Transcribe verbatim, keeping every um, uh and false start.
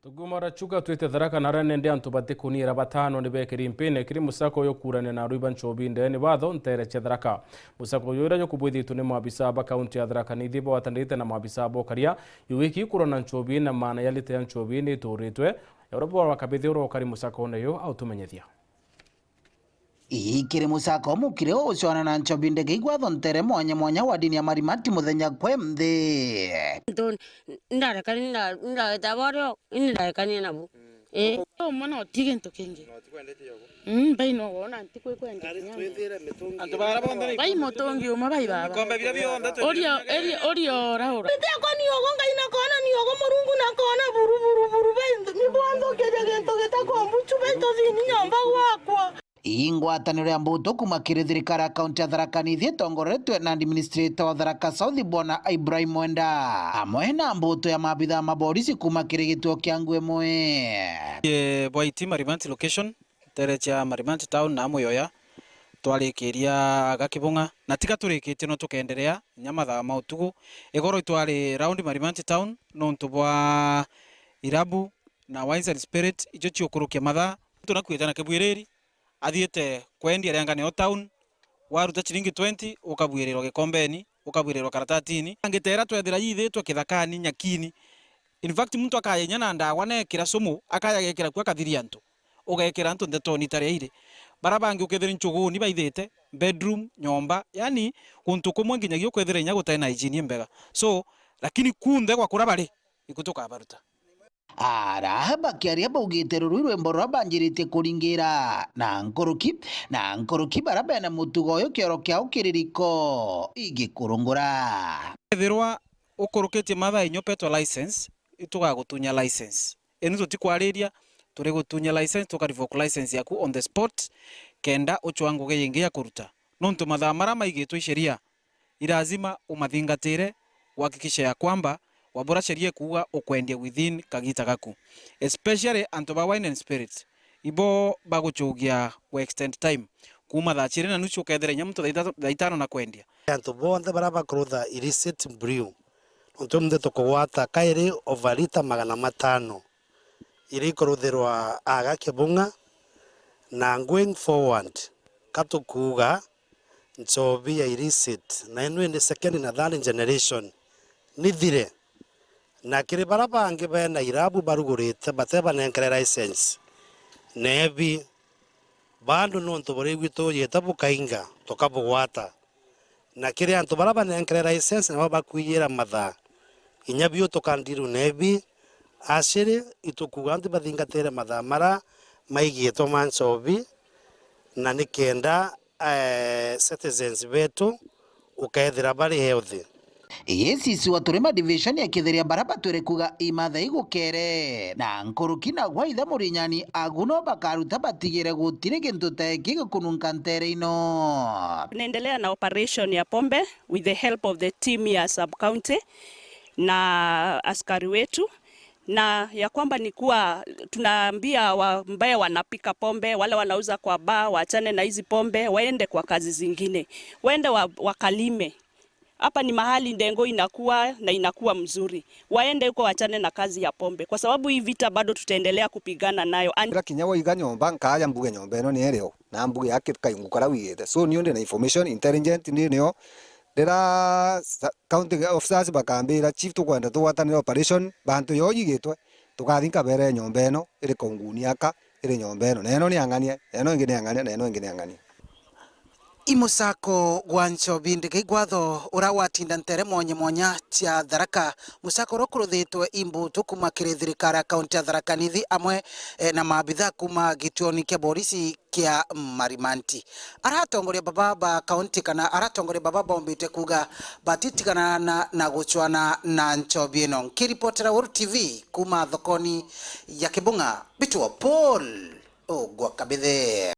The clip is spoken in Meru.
Tukiuma Rachuka twite Tharaka, na aria nende antu batikuniira batano ni bekiri mpine kiri musako uyu kuurania na arui ba nchobi ndeene baatho nteere cia Tharaka. Musako uyu uria jukubwithitwe ni maabisa ba kaunti ya Tharaka Nithi bagwatanirite na maabisa ba ukaria, yu wiki kurona nchobi na maana ya lita ya nchobi ni ituuritwe. Uria bwakabithia uria ukari musakone uyu autumenyethia. Ii kiri musako mukire ugucwana na nchobi ndege igwatho ntere mwanya mwanya wa dini ya Marimati muthenya kwe nthi. Ntu ndarekania na, ndagita borio, ini ndarekania nabu. Ii. Umwe no ti gintu kingi. Mm, mbai no wona nti kwi kwenda kinya. Antu bara bonthe ni bai mutungi umwe bai baba. Ikombe biria bionthe tu. Urio, eri, urio ora ora. Bite ko ni ugu Ngai na kona ni ugu Murungu na kona buru, buru, buru, bai ntu, ni bwanthukiria gintu gitakombuchu bai tuthini nyomba gwakwa. Ii ngwataniro ya mbutu kuuma kiri thirikari ya kaunti ya Tharaka Nithi itongoretwe na administrator wa Tharaka South Bwana Ibrahim Mwenda, amwe na mbutu ya maabitha ma borisi kuuma kiri gituo kia Ngwemwe. Ee, Bwaiti, Marimanti location, ntere cia Marimanti town na Muyoya, twarikiria aga Kibung'a, na tiga turikitie no tukenderea inya mathaa ma utugu. Igoro itwari round Marimanti town nontu bwa irabu na Wines and Spirit, icio ciukurukia mathaa. Tunakuite na kibwiriri, athiite kwendia rengane o town, waruta ciringi twenty, ukabwirirwa gikombeni, ukabwirirwa karatatini. Angitera twethira yithitwe kithakani, nyakini. In fact, muntu akaya inya na ndawa, nekira sumu, akaya gekira kuo, akathiria antu. Ugekira antu ndeto ni itaria iri. Bara bangi ukethira nchuguni baithite, bedroom, nyomba, yani, guntu kumwe nginyagia ukethira inya gutai na hygiene imbega. So, lakini kunthe gwa kura bari, iku tukabaruta. Ara bakiaria baugite rurui rwimbo ruria banjiritie kuringira na nkuruki, na nkuruki bara bena mutugo uyu kioro kiao kiri riko igikurungura. Ethirwa ukurukitie mathaa inya upetwa license, itugagutunya license. Indi tutikwariria, turi gutunya license, tuka revoke license yaku on the spot, kenda ucwa ngugi yingi ya kuruta. Nontu mathaa maria maigitwe i sheria, i lazima umathingatire, uhakikishe ya kwamba wabura sheria ikuuga ukwendia within kagita gaku. Especially antu ba wine and spirit, ibo baguchugia ku extend time. Kuuma thaa ciiri na nusu ukethira inya muntu thaa ithatu, thaa itano na kwendia. Antu bonthe baria bakurutha illicit brew, nontu munthe tukugwata kairi over lita magana matano iria ikuruthirwa aga Kibung'a, na going forward, ka tukuuga nchobi ya illicit, na ino indi second na third generation, nithire. Na kiri bara bangi bena irabu barugurite, batebanenkere license, nebi, bado nontu buri gwitu tujite bukainga, tukabugwata. Na kiri antu bara banenkere license, nabo bakwiyira mathaa. Inya biu tukandiru nebi, ashiri itukuuga antu bathingatire mathaa mara maigitwe ma nchobi, na nikenda, eh, citizens betu ukethira bari healthy. Ii sisi wa Turima Division ya Kithiria bara batwire kuuga imatha igukere, na nkuruki na gwaitha Murinyani agu no bakaruta batigire gutiri gintu ta iki gikununka ntere ino. Tunaendelea na operation ya pombe with the help of the team ya sub county na askari wetu, na ya kwamba ni kuwa tunaambia wa-, ambaye wanapika pombe, wale wanauza kwa bar, waachane na hizi pombe, waende kwa kazi zingine, waende wa-, wakalime. Hapa ni mahali ndengo inakuwa na inakuwa mzuri. Waende huko, waachane na kazi ya pombe, kwa sababu hii vita bado tutaendelea kupigana nayo. And Ndira kinya waiga nyomba, nkaja mbuge nyomba ino ni irio, na mbuge aki kaingu karia wigite. So, niu ndi na information intelligent, ndi nio. Ndira sa-, county officers bakambira, "Chief, tukwenda tugwatanire operation, bantu yo yigitwe, tukathi nkabere nyomba ino iri konguni aka, iri nyomba ino, na ino ni ang'ania, na ino ingi ni ang'ania, na ino ingi ni ang'ania." I musako gwa nchobi ndege igwatho, uria watinda ntere mwanya mwanya cia Tharaka. Musako uria ukuruthitwe i mbutu kuuma kiri thirikari ya kaunti ya Tharaka Nithi amwe, eh, na maabitha kuuma gituoni kia borisi kia Marimanti. Aria atongoria baba ba kaunti kana aria atongoria baba bombite kuuga batitigana na, na gucwana na nchobi ino. Nkiripotera Weru T V kuuma thokoni ya Kibung'a, Mbitwa Paul Ogwa Kabithe.